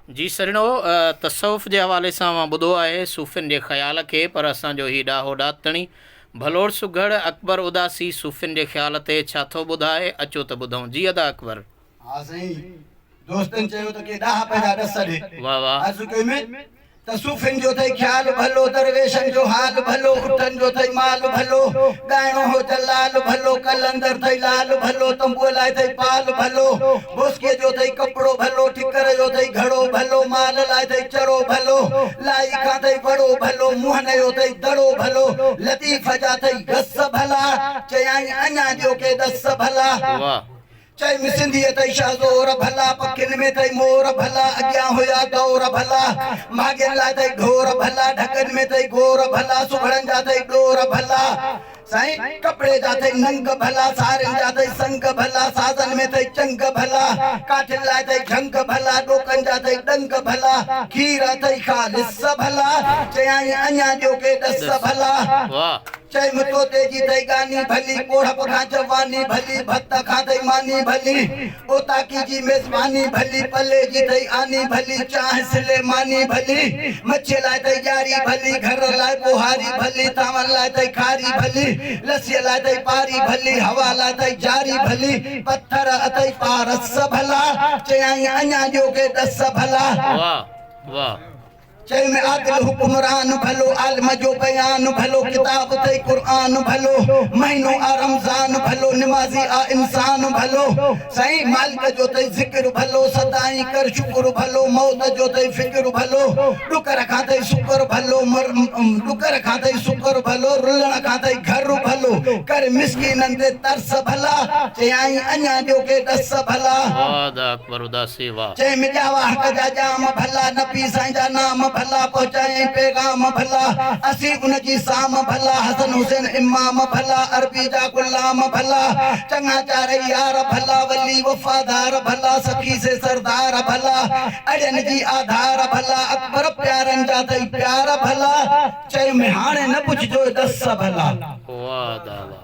جي سرڻو، تصوف جي حوالي سان اوهان ٻڌو آهي صوفين جي خيال کي، پر اسان جو هي ڏاهو ڏاتڻي، ڀلوڙ سگهڙ، اڪبر اداسي صوفين جي خيال تي ڇا ٿو ٻڌائي، اچو ته ٻڌون. جي ادا اڪبر. ها سائين، دوستن چيو ته ڪي ڏاها پنهنجا ڏس ڏي. واه واه. عرض ڪيم ته صوفين جو اٿئي خيال ڀلو، درويشن جو حال ڀلو، اٺن جو اٿئي مال ڀلو، ڳائڻو هو جلال ڀلو، قلندر اٿئي لال ڀلو، تنبوء لاء اٿئي پال ڀلو، بوسڪيء جو اٿئي ڪپڙو ڀلو، ٺڪر جو اٿئي گهڙو ڀلو، مال لاء اٿئي چڙو ڀلو، لائي کان اٿئي وڙو ڀلو، منهن جو اٿئي دڙو ڀلو، لطيف جا اٿئي گس ڀلا، چيائين اڃا ڏيو ڪي ڏس ڀلا. واه. چيم سنڌي اٿئي شهزور ڀلا، پکين ۾ اٿئي مور ڀلا، اڳيان هيا دور ڀلا، ماڳين لاء اٿئي ڍور ڀلا، ڍڳن ۾ اٿئي گور ڀلا، سگهڙن جا اٿئي ڏور ڀلا، سائين ڪپڙي جا اٿئي ننگ ڀلا، سارين جا اٿئي سنگ ڀلا، سازن ۾ اٿئي چنگ ڀلا، ڪاٺين لاء اٿئي جهنگ ڀلا، ڏوڪن جا اٿئي ڏنگ ڀلا، کير اٿئي خالص ڀلا، چيائين اڃا ڏيو ڪي ڏس ڀلا. واه. چيم طوطي جي ٿئي ڳاني ڀلي، پوڙهپ کان جواني ڀلي، ڀت کان ٿئي ماني ڀلي، اوطاقي جي ميزباني ڀلي، پلي جي ٿئي آني ڀلي، چانهه سليماني ڀلي، مڇيء لاء ٿئي ڄاري ڀلي، گهر لاء ٻوهاري ڀلي، ٿانون لاء ٿئي کاري ڀلي، لسيء لاء ٿئي پاري ڀلي، هوا لاء ٿئي جاري ڀلي، پٿر اٿئي پارس ڀلا، چيائين اڃا ڏيو ڪي ڏس ڀلا. واه واه. چيم عادل حڪمران ڀلو، عالم جو بيان ڀلو، ڪتاب اٿئي قرآن ڀلو، مهينو آ رمضان ڀلو، نمازي آ انسان ڀلو، سائين مالڪ جو اٿئي ذڪر ڀلو، سدائين ڪر شڪر ڀلو، موت جو اٿئي فڪر ڀلو، ڏڪر کان اٿئي سڪر ڀلو، ڏڪر کان اٿئي سڪر ڀلو، رلڻ کان اٿئي گهر ڀلو، ڪر مسڪينن تي ترس ڀلا، چيائين اڃا ڏيو ڪي ڏس ڀلا. واه ادا اڪبر اداسي واه. چيم ڄاوا حق جا ڄام ڀلا، نبي سائين جا نام ڀلا، پهچايائين پيغام ڀلا، اسين ان جي سام ڀلا، حسن حسين امام ڀلا، عربي جا غلام ڀلا، چڱا چارئي يار ڀلا، ولي وفادار ڀلا، سخي سي سردار ڀلا، اڙين جي آڌار ڀلا، اڪبر پيارن جا اٿئي پيار ڀلا، چيم هاڻي نه پڇجو ڏس ڀلا. واه ادا واه.